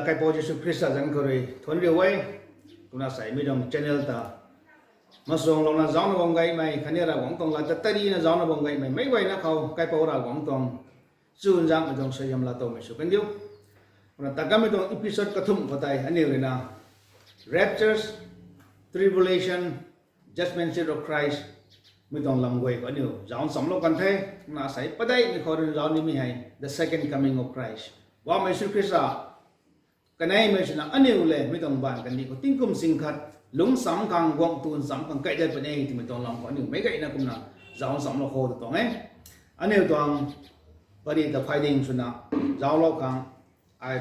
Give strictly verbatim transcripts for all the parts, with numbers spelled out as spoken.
Kaipouc Jisu Khrista zanc khou rui thuanc riu e. Kumna sei mi tuang channel ta masuanglouna zaucna bam gaymei khatni Ravguangc tuang lat ta tarina zaucna bam gaymei meic guayna khou Kaipouc Ravguangc tuang chuzaenghmei tuang suaihiam laa towmei sw kandiu. Kumna ta kamei tuang episode kathumh khou tei aniu ruina raptures, tribulation, judgment seat of Christ mei tuang lam guay khou aniu zauc nchamlou kan the. Kumna sei padeihmei khou ruina zauc nimei hei the second coming of Christ, Poubauhmei Jisu Khrista kaneimei swna aniu le mi tuang baanv kandih khou tingkum sing khat lungc cham khang, guang tu cham khang kai dat puni e twmei tuang lam khou aniu meic guayna kumna zauc nchamlou khou ta tuang e. Aniu tuang pary ta phay ding swna zauclou khang ai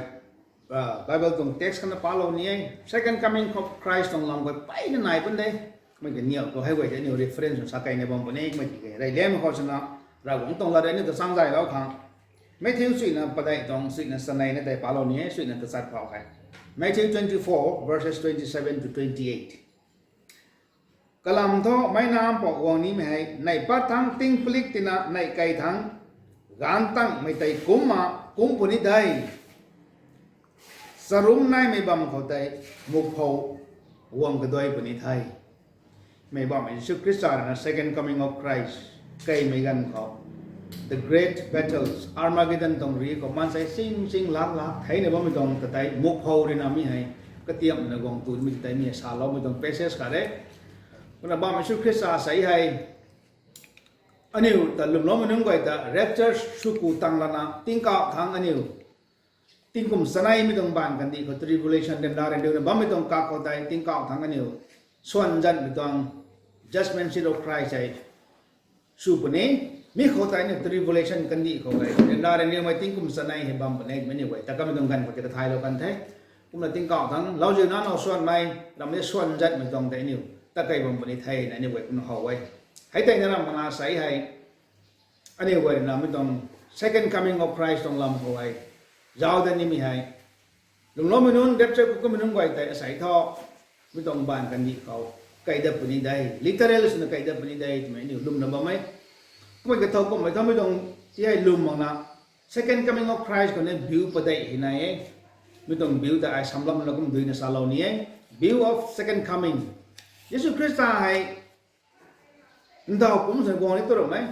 Bible tuang text khatna palou ni e. Second coming of Christ tuang lam khou mpeyna nai pun de. Mei kaniw khou hei guay tei aniu reference sa keyna bam puni e. Mei tiki reyliangmei khou swna Ravguangc tuang lat rui aniu ta changzaylou khang Matthew suina padeih tuang suina saneina tei palou ni e, suina tachat phou hei. Matthew twenty-four, verses twenty-seven to twenty-eight. Kalam thu meic nampou guang nimei hei neih pat thangc tingpalik tina neih key thangc gaanv tangmei tei kumcna kumc puni de. Charumc naimei bam khou tei muhphou guang kaduai puni the. Meic Poubauhmei Jisu Khrista ruina second coming of Christ keymei ganv khou the great battles, Armageddon tuang ri khou maansei sing sing lak lak theina bammei tuang ta tei muhphou ruina mi hei katiamna guang tumei ta tei mi hei saloumei tuang passage khat e. Kumna Poubauhmei Jisu Khrista sei hei aniu ta lwmloumei nunc guay ta rapture sw ku tang lana tingkauh thangc aniu tingkum chaneimei tuang baanv kandih khou tribulation ryanra ryanriuna bammei tuang kak khou tei tingkauh thangc aniu swan zanmei tuang judgment seat of Christ hei sw puni. Mi khou tei aniu tribulation kandih khou hei ryanra ryanriumei tingkum chanei hei bam puni mei aniu guay ta kamei tuang ganv khou tei kathaylou kan the. Kumna tingkauh thangc lauziu nac now swanmei ramh ni swan zanmei tuang tei aniu ta key bam puni thena aniu guay kumna how e. Hei teina ramh mana sei hei aniu guay ruina mi tuang second coming of Christ tuang lam khou hei zauc dat nimei hei lwmloumei nunc rapture ku kummei nunc guay tei asei thu mi tuang baanv kandih khou key dat puni de, literal swna key dat puni de twmei aniu lwmna bam e. Kummei kathow kummei thu mi tuang ti hei lwm makna second coming of Christ khou ni biu padeih hei nai e. Mi tuang biu ta ai samlapna kum duina salou ni e. View of second coming. Jisu Khrista hei ndauh pumc sw guang ni tu ramh e.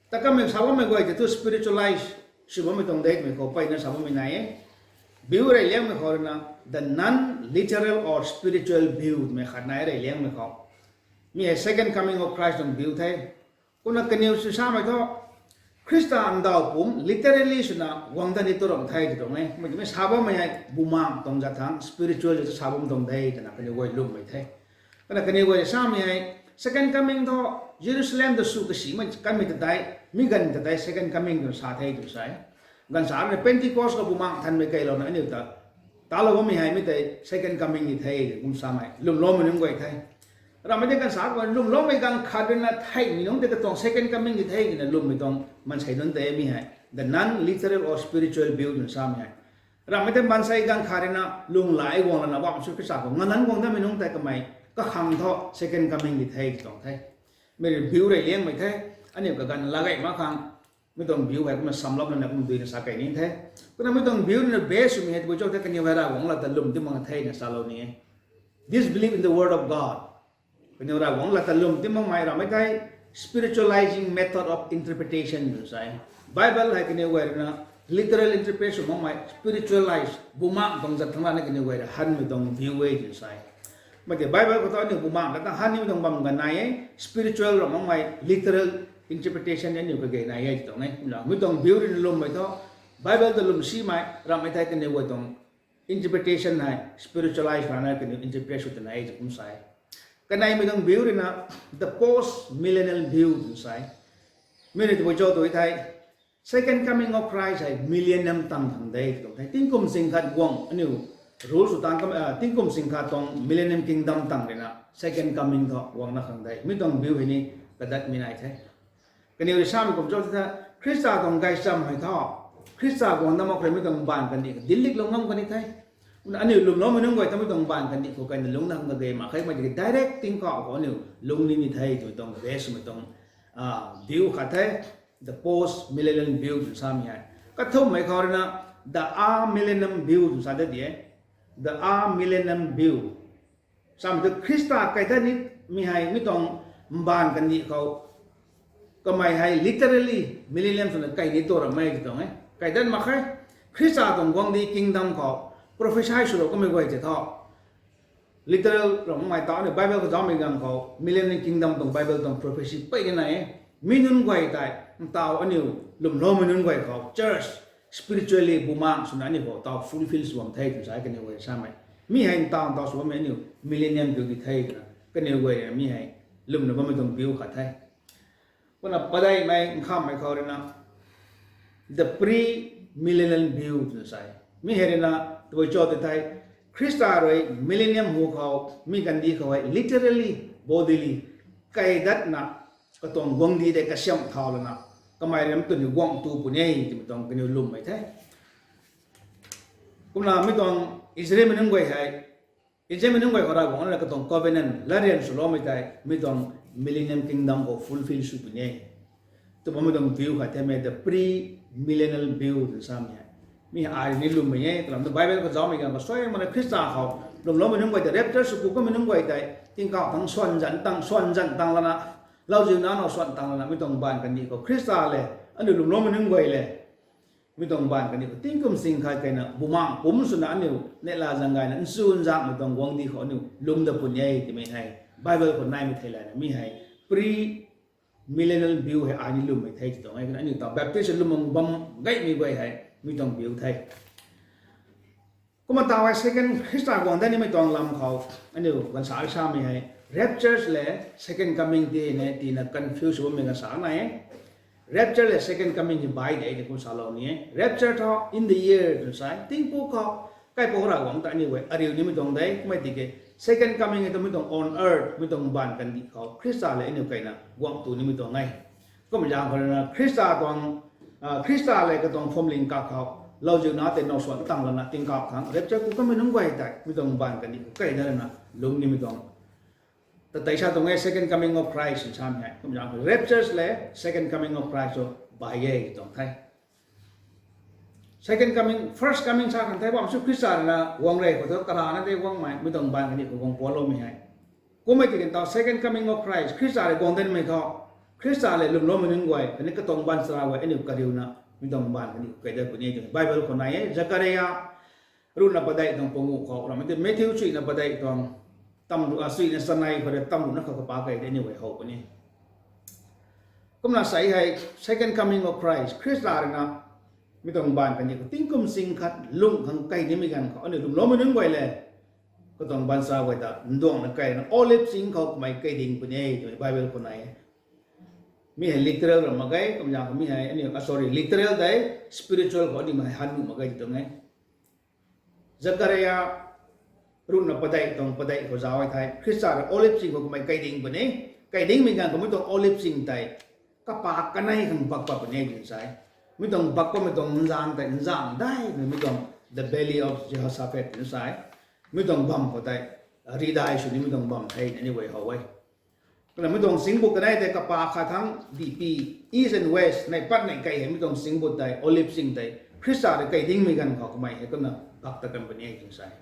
Ta kamei sa bammei guay tei thu spiritualize sw bammei tuang de twmei khou mpeyna sa bammei nai e. Biu reyliangmei khou ruina the non-literal or spiritual view twmei khat nai reyliangmei khou. Mi hei second coming of Christ tuang biu the. Kumna kaniw sw samei thu Khrista ndauh pumc literally swna guang dat ni tu ramh the ti tuang e. Kummei twmei sa bammei hei bumaengh tuang zat thangc spiritual zat sa bam tuang de twna kaniw guay lwmmei the. Kumna kaniw guay samei hei second coming thu Jerusalem ta sw kasimei kanmei ta tei, mi ganv ta tei second coming twna sa the tw sa e. Ganv sa ruina Pentecost khou Bumaengh Nthanmei keylouna aniu ta talou bammei hei mi tei second coming ni the kum samei lwmloumei nunc guay the. Ramhmei tei ganv sa khou lwmloumei ganv khat ruina theihmei nunc tei katuang second coming ni the twna lwmmei tuang maansei nunc tei mi hei the non-literal or spiritual view twna samei hei. Ramhmei tei maansei ganv khat ruina lunghlaic guang lana Poubauhmei Jisu Khrista khou ngalanc guang datmei nunc tei kamei kakhang thu second coming ni the ti tuang the. Mi rui biu reyliangmei the. Aniu kaganv lagay mak khang mi tuang biu hei kumna samlapna kum duina sa key ni the. Kumna mi tuang biu ruina base swmei hei tabui cho the kaniw hei Ravguangc lat ta lwm ti mak thena salou ni e. Disbelief in the word of God. Kaniw Ravguangc lat ta lwm ti makmei ramhmei tei spiritualizing method of interpretation tw sa e. Bible hei kaniw guay ruina literal interpret sw makmei spiritualize bumaengh tuang zat thangc rana kaniw guay rui hanmei tuang view e tw sa e. Mei tei Bible khou thu aniu bumaengh lat ta han nimei tuang bam ganv nai e, spiritual ram makmei literal interpretation aniu kage nai e ti tuang e. Mi tuang biu ruina lwmmei thu Bible ta lwm simei ramhmei tei kaniw guay tuang interpretation hei spiritualize rana kaniw interpret sw twna e ti kum sa e. Kaneimei tuang biu ruina the post millennial view tw sa e. Mi rui tabui cho tw thei second coming of Christ hei millennium tang khang de ti tuang the. Tingkum sing khat guang aniu rule sw tang, tingkum sing khat tuang millennium kingdom tang ruina second coming thu guangna khang de. Mi tuang biu hei ni kadatmei nai the. Kaniw rui samei kum cho the, Khrista tuang gaychamv hei thu Khrista guang dat mak khou rui mi tuang baanv kandih khou dincliklou ngam kan ni the. Kumna aniu lwmloumei nunc guay ta mi tuang baanv kandih khou keyna lungc na khang kage mak khe, mei tiki direct tingkauh khou aniu lungc ni ni the twmei tuang base swmei tuang view khat the, the post millennial view tw samei hei. Kathumhmei khou ruina the amillennium view tw sa de di e. the amillennium view. Samei tu Khrista kaidat ni mi hei mi tuang mbaanv kandih khou kamei hei literally millennium swna kai ni tu ramei ti tuang e. Kaidat mak khe, Khrista tuang guangcdic kingdom khou prophecy swlou kamei guay tei tho. Literal ramei ta ni Bible khou zaumei ganv khou millennium kingdom tuang Bible tuang prophecy pey ni nai e. Mi nunc guay tei ntaw aniu lwmloumei nunc guay khou church spiritually bumaeng swna aniu khou taw fulfill sw bam the tw sa kaniw guay samei. Mi hei ntaw ntaw sw bammei aniu millennium view di the twna kaniw guay rui mi hei lwmna bammei tuang view khat the. Kumna padeihmei nkhamhmei khou ruina the premillennial view twna sa e. Mi hei ruina tabui cho tei thei, Khrista rui millennium hu khou mi kandih khou hei literally, bodily kaidatna katuang guangcdic tei kasiamh thau lana kamei rui mi tw ni guangc tu puni e twmei tuang kaniw lwmmei the. Kumna mi tuang Israelmei nunc guay hei, Israelmei nunc guay khou Ravguangc na katuang covenant latryan swloumei tei mi tuang millennium kingdom khou fulfill sw puni e tw bammei tuang view khat the mei, the premillennial view twna samei hei. Mi hei ai ni lwmmei e, kalam tu Bible khou zaumei ganv khou suai mana Khrista khou lwmloumei nunc guay tei rapture sw ku kamei nunc guay tei tingkauh thangc swan zan tang, swan zan tang lana, lauziu nac now swan tang lana mi tuang mbaanv kandih khou Khrista le aniu lwmloumei nunc guay le mi tuang mbaanv kandih khou tingkum sing khat keyna bumaeng pumc swna aniu neihla zaeng gayna nchun zaengmei tuang guangcdic khou aniu lwm dat puni e twmei hei Bible khou naimei thei layna mi hei premillennial view hei ai ni lwmmei the ti tuang e. Aniu taw Baptist lwmmei bam gaymei guay hei mi tuang view the. Kumna taw hei second Khrista guang dat nimei tuang lam khou aniu ganv sa samei hei rapture le second coming ti ne tina confuse bammei ganv sa nai e. Rapture le second coming hei bai de ni kum salou ni e. Rapture thu in the air twna sa e, tingpuk khou kaipouc Ravguangc ta aniu guay ariu nimei tuang de. Kummei tiki second coming hei tu mi tuang on earth, mi tuang mbaanv kandih khou Khrista le aniu keyna guangc tu nimei tuang e. Kum zaeng khou ruina Khrista tuang, Khrista le katuang phuamling kak khou lauziu nac tei now swan tang lana tingkauh thangc rapture ku kamei nunc guay tei mi tuang mbaanv kandih khou key dat lana lwm nimei tuang ta tei sa tuang e. Second coming of Christ samei hei kum zaeng khou rapture le second coming of Christ tu bai e tuang the. Second coming, first coming sa khang the bam su Khrista ruina guang rey khou thu karana tei guangmei mi tuang mbaanv kandih khou guang pualoumei hei. Kummei tiki taw second coming of Christ, Khrista rui guang dat nimei khou Khrista le lwmloumei nunc guay khatni katuang baanchara guay aniu kariuna mi tuang mbaanv kandih khou key dat puni e twmei Bible khou nai e. Zakaria ruhna padeih tuang panguh khou ramei tei Matthew chuina padeih tuang tamruh, a, chuina chanei khou rui tamruhna khou kapa key tei aniu guay how puni. Kumna sa hei second coming of Christ, Khrista ruina mi tuang mbaanv kandih khou tingkum sing khat lung khang key nimei ganv khou aniu lwmloumei nunc guay le katuang baanchara guay ta nduangna keyna Olive ching khou kamei key ding puni e twmei Bible khou nai e. Mi hei literal ram mak ge, kum zaeng khou mi hei aniu, a, sorry, literal tei spiritual khou aniu hei han nuh mak ge ti tuang e. Zakaria ruhna padeih tuang padeih khou zauc e thei Khrista rui Olive ching khou kamei key ding puni. Key dingmei ganv khou mi tuang Olive ching tei kapak kanei khang bak pat puni e twna sa e. Mi tuang bak patmei tuang nzaeng tei nzaeng daihmei mi tuang the valley of Jehoshaphat twna sa e. Mi tuang bam khou tei rihdai sw nimei tuang bam the ni aniu guay how e. Kumna mi tuang singbut kanei tei kapak khat thangc dihpi, east and west, neih pat neih key hei mi tuang singbut tei, Olive ching tei Khrista rui key dingmei ganv khou kamei hei kumna bak tat kan puni e twna sa e.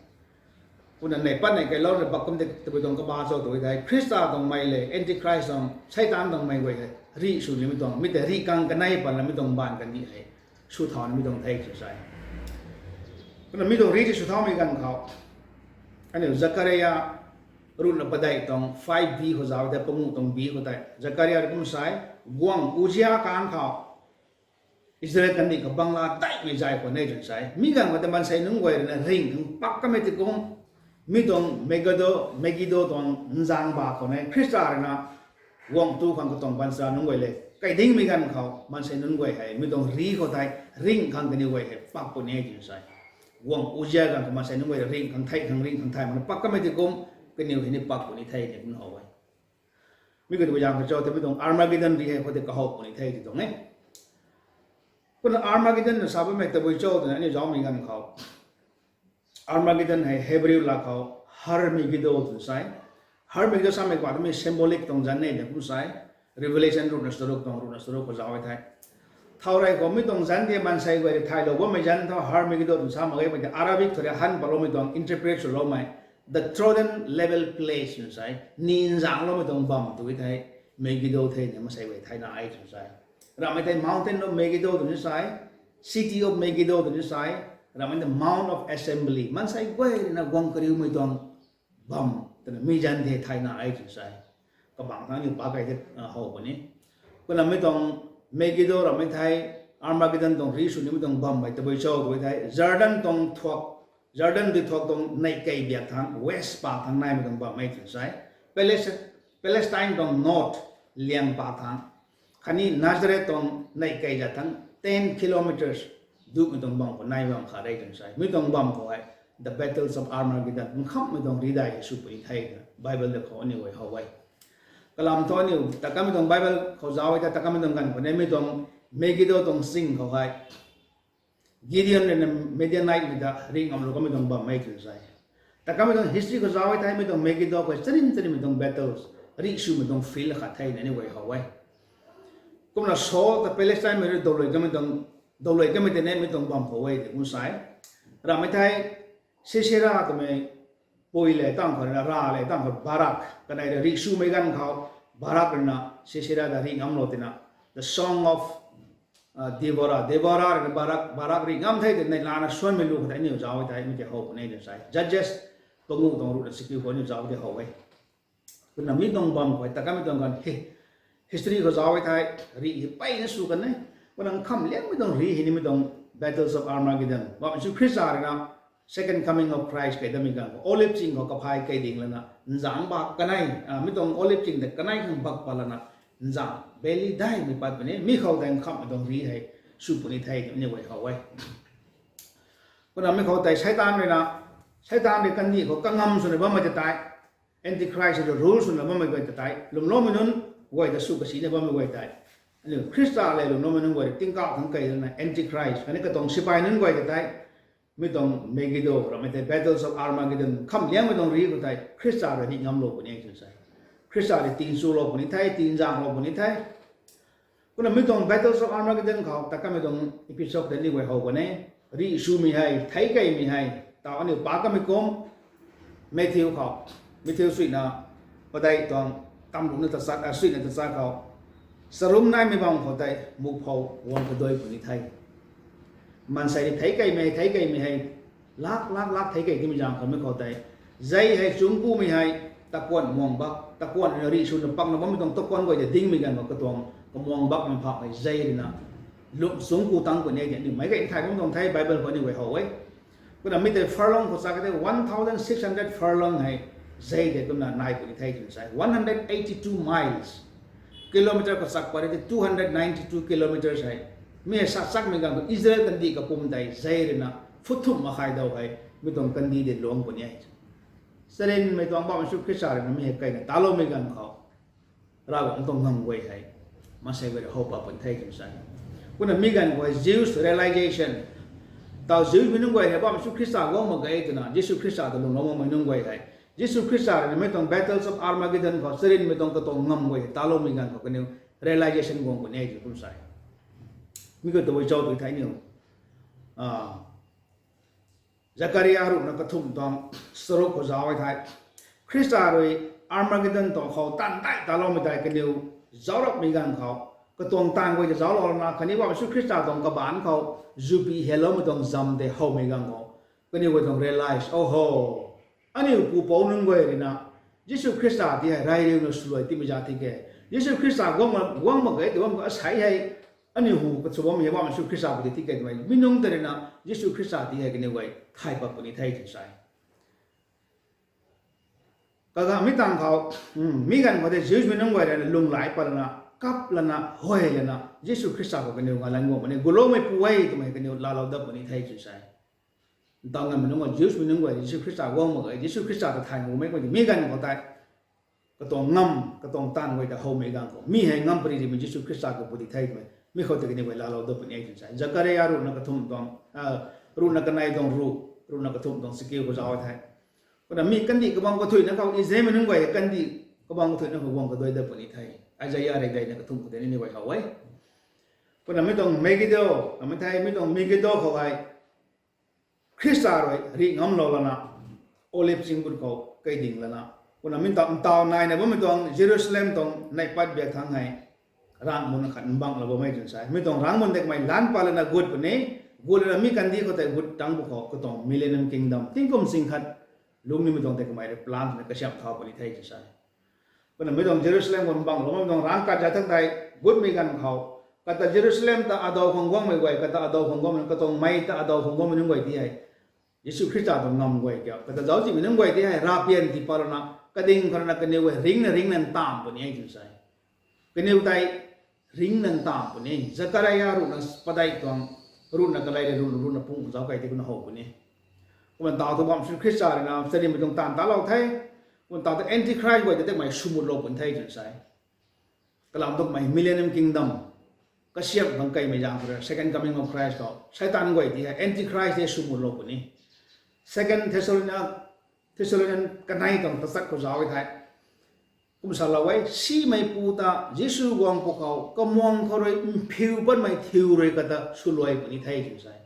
Kumna neih pat neih keylouna bak kum tei tabui tuang kaba cho tw thei Khrista tuang mei le Antichrist tuang, Seitaan tuang mei guay hei rih sw nimei tuang, mi tei rih khang kanei patna mi tuang mbaanv kandih hei sw thau nimei tuang the twna sa e. Kumna mi tuang rih tei sw thaumei ganv khou aniu Zakaria ruhna padeih tuang five B khou zauc tei, panguh tuang B khou tei Zakaria rui kum sa e, guangc Uzia kang khou Israel kandih khou bangla daihmei zay khwan e twna sa e. Mi ganv khou tei maansei nunc guay ruina ringh khang pak kamei ti kum, mi tuang Megiddo, Megiddo tuang nzaeng ba khou ne Khrista ruina guangc tu khang katuang baanchara nunc guay le key dingmei ganv khou maansei nunc guay hei mi tuang rih khou tei ringh khang kaniw guay hei pak puni e twna sa e. Guangc Uzia ganv khou maansei nunc guay ringh khang thei khang ringh khang thay makna pak kamei ti kum, kaniw hei ni pak puni the ni kum how e. Mi khou tabui zaeng khou cho tei mi tuang Armageddon rih hei khou tei kahow puni the ti tuang e. Kumna Armageddon na sa bammei tabui cho twna aniu zaucmei ganv khou Armageddon hei Hebrew lat khou Har Megiddo twna sa e. Har Megiddo samei khwan mi symbolic tuang zan e twna kum sa e. Revelation ruhna charuk tuang ruhna charuk khou zauc e thei. Thau rey khou mi tuang zanc tei maansei guay rui thaylou bammei zanc thu Har Megiddo twna sa mak ge, mei tei Arabic thu rui han paloumei tuang interpret swloumei, the trodden level place twna sa e, ni nzangloumei tuang bam tw e thei, Megiddo the ni maansei guay thayna e twna sa e. Ramhmei tei Mountain of Megiddo twna sa e, City of Megiddo twna sa e, ramhmei tei Mount of Assembly, maansei guay ruina guang kariumei tuang bam twna mi zanc the thayna e twna sa e. Kabangc thangc niw pac key the how puni. Kumna mi tuang Megiddo ramhmei thei, Armageddon tuang rih sw nimei tuang bam hei tabui cho tw e thei, Jordan tuang thuak, Jordan dui thuak tuang neih kei biak thangc west paek thangc naimei tuang bam e twna sa e. Palestine tuang north liang paek thangc, khatni Nazareth tuang neih kei zat thangc ten kilometres dumei tuang bam khou nai bam khat re twna sa e. Mi tuang bam khou hei the battles of Armageddon nkhamhmei tuang rih dai hei sw puni the twna Bible ta khou aniu guay how e. Kalam thu aniu ta kamei tuang Bible khou zauc e thei, ta kamei tuang ganv khou ni mi tuang Megiddo tuang sing khou hei Gideon ruina Midianite mei ta rih ngamlou kamei tuang bam e twna sa e. Ta kamei tuang history khou zauc e thei mi tuang Megiddo khou charyn charynmei tuang battles, rih swmei tuang field khat the na aniu guay how e. Kumna Saul ta Palestine mei rui dawlui kamei tuang, dawlui kamei tei ni mi tuang bam khou e tei kum sa e. Ramhmei thei Sisera twmei pui le tang khou ruina, rav le tang khou Barak kanei rui rih swmei ganv khou, Barak ruina Sisera ta rih ngamlou tina, the song of Deborah, Deborah ruina Barak, Barak rih ngam the tei neih lana suanmei lu khou tei aniu zauc e thei mi tei how puni twna sa e. Judges panguh tuang ruhna sikiu khou aniu zauc tei how e. Kumna mi tuang bam khou hei ta kamei tuang ganv history khou zauc e thei, rih hei peyna sw kan e. Kumna nkhamh liangmei tuang rih hei ni mi tuang battles of Armageddon, bam Jisu Khrista ruina second coming of Christ key damei ganv khou Olive ching khou kaphay key ding lana nzangc bak kanei, mi tuang Olive ching tei kanei khang bak pat lana nzangc beli daihmei pat puni, mi khou tei nkhamhmei tuang rih hei sw puni the twna aniu guay how e. Kumna mi khou tei Seitaan ruina, Seitaan rui kandih khou kangam swna bammei ta tei, Antichrist rui rule swna bammei guay ta tei, lwmloumei nunc guay ta sw kasina bammei guay tei, aniu Khrista le lwmloumei nunc guay rui tingkauh thangc key lana Antichrist khatni katuang sipai nunc guay ta tei, mi tuang Megiddo ramhmei tei battles of Armageddon nkhamh liangmei tuang rih khou tei Khrista rui rih ngamlou puni twna sa e. Khrista rui tingchulou puni the, tingzanglou puni the. Kumna mi tuang battles of Armageddon khou ta kamei tuang episode tei aniu guay how kan e. Rih swmei hei, theic keymei hei, taw aniu pac kamei kum, Matthew khou, Matthew suina, padeih tuang, tamruhna tachat, suina tachat khou, charumc naimei bam khou tei mukphou guang kadui puni the. Maansei rui theic keymei, theic keymei hei, lak lak lak theic key timei zaeng khou mi khou tei, zei hei chungkumei hei, takuanh muang bak, takuanh ruina rih swna pakna bammei tuang takuanh guay tei dingmei ganv khou katuang kamuang bakmei phak hei zei ruina lum chungku tang puni e tei aniu meic gay nthay bam tuang the, Bible khou aniu guay how e. Kumna mi tei furlong khou chak tei one thousand six hundred furlong hei zei tei kumna nai puni the twna sa e. One hundred eighty-two miles, kilometre khou chak pat tei two hundred ninety-two kilometres hei. Mi hei sa chakmei ganv khou Israel kandih kapwm tei zei ruina phutthumh makhai daw hei mi tuang kandih tei luang puni e. Charynmei tuang bam Jisu Khrista ruina mi hei keyna taloumei ganv khou, Ravguangc tuang ngam guay hei maansei guay rui how pat puni the twna sa e. Kumna mi ganv khou hei Jews realization, taw Jews mei nunc guay hei bam Jisu Khrista guang mak ge twna Jisu Khrista ta lwmlou makmei nunc guay hei, Jisu Khrista ruina mi tuang battles of Armageddon khou charynmei tuang katuang ngam guay hei taloumei ganv khou kaniw realization guang puni e twna kum sa e. Mi khou tabui cho tw thei aniu Zakaria ruhna kathumh tuang charuk khou zauc e thei, Khrista rui Armageddon tuang khou taanv dai taloumei tei kaniw zauc rapmei ganv khou, katuang taanv guay ta zauclou lana khatni bam Jisu Khrista tuang kabaanc khou jubi heloumei tuang zam tei howmei ganv khou, kaniw guay tuang realize, oho, aniu pupouc nunc guay ruina Jisu Khrista ti hei reyriuna swluai timei zat ti ke, Jisu Khrista guang mak, guang mak ge tw bam khou asei hei aniu hu kasw bammei hei bam Jisu Khrista pu ti ti ke twmei mi nunc tei ruina Jisu Khrista ti hei kaniw guay thay pat puni the twna sa e. Kaga mi tang khou, mi ganv khou tei Jews mei nunc guay ruina lunghlaic pat lana, kap lana, huay lana Jisu Khrista khou kaniw ngalanc guang puni, guloumeipu e twmei kaniw laalou dat puni the twna sa e. Ntaw nganvmei nunc guay, Jews mei nunc guay Jisu Khrista guang mak ge, Jisu Khrista ta thay makmei guay tei mi ganv khou tei katuang ngam, katuang taanv guay ta howmei ganv khou mi hei ngam pary rimei Jisu Khrista khou pu ti the twmei mi khou tei kaniw guay laalou dat puni e twna sa e. Zakaria ruhna kathumh tuang, ruhna kanei tuang ruh, ruhna kathumh tuang chakiu khou zauc e thei, kumna mi kandih kabang kathuicna khou Israelmei nunc guay hei kandih kabang kathuicna khou guang kadui dat puni the. Isaiah rey deina kathumh khou tei ni guay how e. Kumna mi tuang Megiddo, namei thei mi tuang Megiddo khou hei Khrista rui rih ngamlou lana, Olive chinggut khou kai ding lana, kumna mi ta ntaw naina bammei tuang Jerusalem tuang neih pat biak thangc hei rangmun khat mbanglou bammei twna sa e. Mi tuang rangmun tei kamei lan pat lana gut puni, gut lana mi kandih khou tei gut tangc pw khou katuang Millennium Kingdom tingkum sing khat lungc nimei tuang tei kamei rui plan twna kasiamh thau puni the twna sa e. Kumna mi tuang Jerusalem khou mbanglou bammei tuang rangc kat zat thangc tei gutmei ganv khou, kata Jerusalem ta adaw khang guangmei guay, kata adaw khang guangmei, katuang mei ta adaw khang guangmei nunc guay ti hei Jisu Khrista tuang ngam guay kiu, kata zauczihmei nunc guay ti hei ravpian tii pat lana, kading khou rana kaniw guay ringna ringna ntamv puni e twna sa e. Kaniw tei ringna ntamv puni. Zakaria ruhna padeih tuang, ruhna kalei le ruhna, ruhna pung zauc kei tei kumna how puni. Kumna ntaw thu bam Jisu Khrista rui na charynmei tuang taanv talou the. Kumna ntaw thu Antichrist guay tei kamei swmutlou puni the twna sa e. Kalam thu kamei Millennium Kingdom kasiamh khang kaimei zaeng khou rui Second Coming of Christ khou Seitaan guay ti hei Antichrist tei swmutlou puni. Second Thessalonians, Thessalonians kanei tuang tachat khou zauc e thei, kum salou e, simeipu ta Jisu guang pwkhou kamuang khou rui mphiu patmei thiu rui kata swluai puni the twna sa e.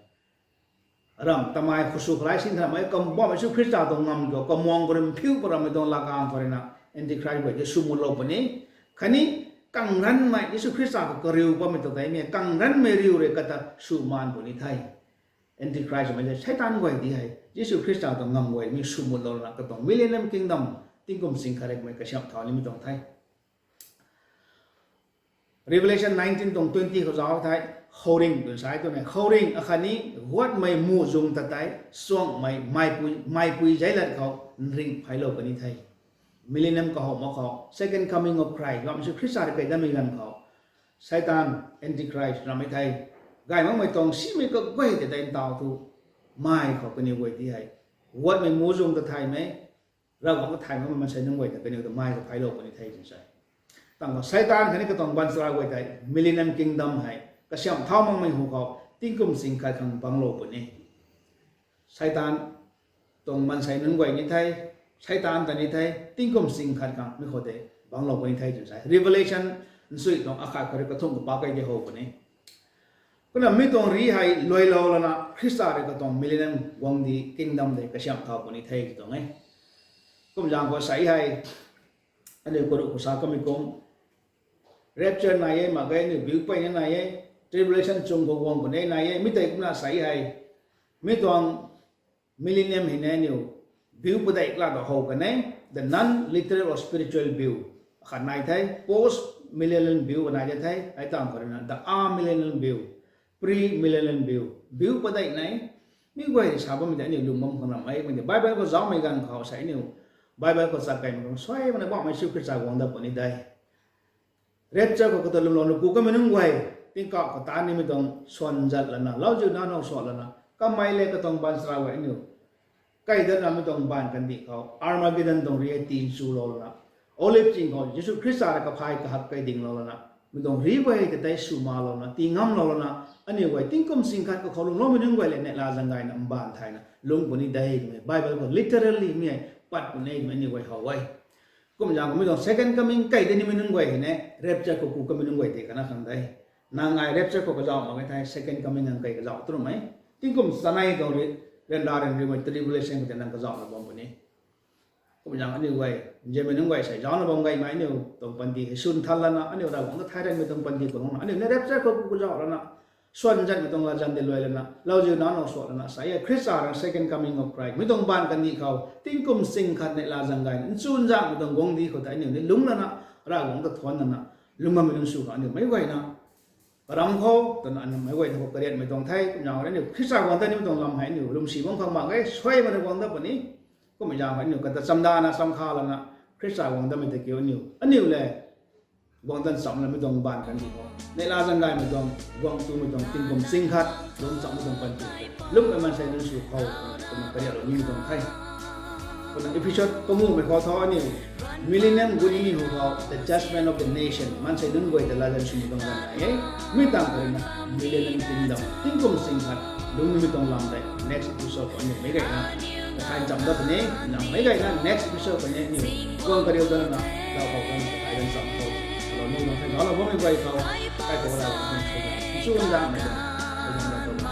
Ramh tamei khou sw khalai sin tharamei kam bammei Jisu Khrista tuang ngam kiu, kamuang khou rui mphiu pat rammei tuang lakang khou rui na Antichrist guay tei swmutlou puni. Khatni kangranmei Jisu Khrista khou kariu bammei tuang tei mi kangranmei riu rui kata swmaan puni the. Antichrist mei tei Seitaan guay ti hei Jisu Khrista tuang ngam guay mi swmutlou lana katuang Millennium Kingdom tingkum sing khat rui kamei kasiamh thau nimei tuang the. Revelation nineteen tuang twenty khou zauc thei, khouringh twna sa e twna, khouringh akhatni guatmei muhzwng ta tei chuangmei meipui, meipui zeilat khou nringh pheylou puni the. Millennium kahowh mak khou, Second Coming of Christ, bam Jisu Khrista rui kai datmei ganv khou, Seitaan, Antichrist rammei thei, gay makmei tuang simei kaguay tei tei ntaw thu, mei khou kaniw guay ti hei guatmei muhzwng ta thaymei, Ravguangc ta thay makmei maansei nunc guay ta kaniw ta mei khou pheylou puni the twna sa e. Tang khou Seitaan khatni katuang baanchara guay tei Millennium Kingdom hei kasiamh thau makmei hu khou tingkum sing khat khang banglou puni. Seitaan tuang maansei nunc guay ni the, Seitaan ta ni the, tingkum sing khat khang mi khou tei banglou puni the twna sa e. Revelation nsui tuang akhat khou rui kathumh kapak kei tei how puni. Kumna mi tuang ri hei luailou lana Khrista rui katuang Millennium guangcdic Kingdom tei kasiamh thau puni the tw tuang e. Kum zaeng khou sa hei, aniu karuh khou sa kamei kum, rapture nai e, mak ge, aniu biu peyna nai e, tribulation chung khou guang puni nai e, mi tei kumna sa hei, mi tuang Millennium hei ni aniu view padeih kala ta how kan e, the non-literal or spiritual view akhat nai the, post millennial view kanai de the, hei tang khou rui na the amillennial view, premillennial view, view padeih nai. Mi guay sa bammei tei aniu lung bam khang ramh e, mi tei Bible khou zaucmei ganv khou sa aniu Bible khou chak kaimei khang suai mana bammei Jisu Khrista guang dat puni de. Rapture khou kata lwmlouna ku kamei nunc guay, tingkauh khou tat nimei tuang swan zat lana, lauziu nac now suat lana, kamei le katuang baanchara guay aniu kai dat namei tuang baanv kandih khou Armageddon tuang ri hei tinchulou lana, Olive ching khou Jisu Khrista rui kaphay kahak kai dinglou lana, mi tuang ri guay ta tei sw malouna, tii ngamlou lana, aniu guay tingkum sing khat kakhou lungloumei nunc guay le neihla zaeng gayna mbaanv thayna lungc puni de twmei Bible khou literally mi hei pat puni twmei aniu guay how e. Kum zaeng khou mi tuang second coming kai dat nimei nunc guay hei ni rapture khou ku kamei nunc guay tei kana khang de. Nang ai rapture khou kazauh mak ge thei second coming nang kai kazauh tu ramei. Tingkum chanei tuang ri, ryanra ryanriumei tribulation khou tei nang kazauhna bam puni. Kum zaeng aniu guay, nzianmei nunc guay sei zaucna bam gaymei aniu tuang panty hei swn than lana, aniu Ravguangc ta thay ranmei tuang panty khou lungna, aniu ni rapture khou ku kazauh lana, swan zatmei tuang latzan tei luai lana, lauziu nac now suat lana, sa e Khrista rui second coming of Christ mi tuang baanv kandih khou tingkum sing khat neihla zaeng gayna nchunzaengmei tuang guangcdic khou tei aniu ni lungc lana, Ravguangc ta thuanc lana, lungc bammei nunc sw khang aniu meic guayna karam khou twna aniu meic guayna khou kariatmei tuang the. Kum zaeng aniu Khrista guang dat nimei tuang lam hei aniu lwmsi bam khang mak ge, suai mana guang dat puni. Kummei zaeng khou aniu kata chamdana cham kha lana Khrista guang datmei ta kiu aniu, aniu le guang dat chamlamei tuang baanv kandih khou neihla zaeng gaymei tuang guang tumei tuang tingkum sing khat lungc chamhmei tuang panty lungc e maansei nunc sw khou twna kariatlou nimei tuang the. Kumna episode panguhmei khou thu aniu millennium gut nimei hu khou the judgment of the nation, maansei nunc guay ta latzan swmei tuang ganv nai e. Mi tang khou rui na millennium kingdom tingkum sing khat lungc nimei tuang lam tei next episode khou aniu meic gayna kathay ncham dat puni. Na meic gayna next episode khou ni aniu guang kariu datna, daw khou datna kathay dat ncham khou Lou ni lou the, lou bammei guay khou, kai khou Ravguangc tuang suaihiam, Jisu zanmei tuang suaihiam lou tu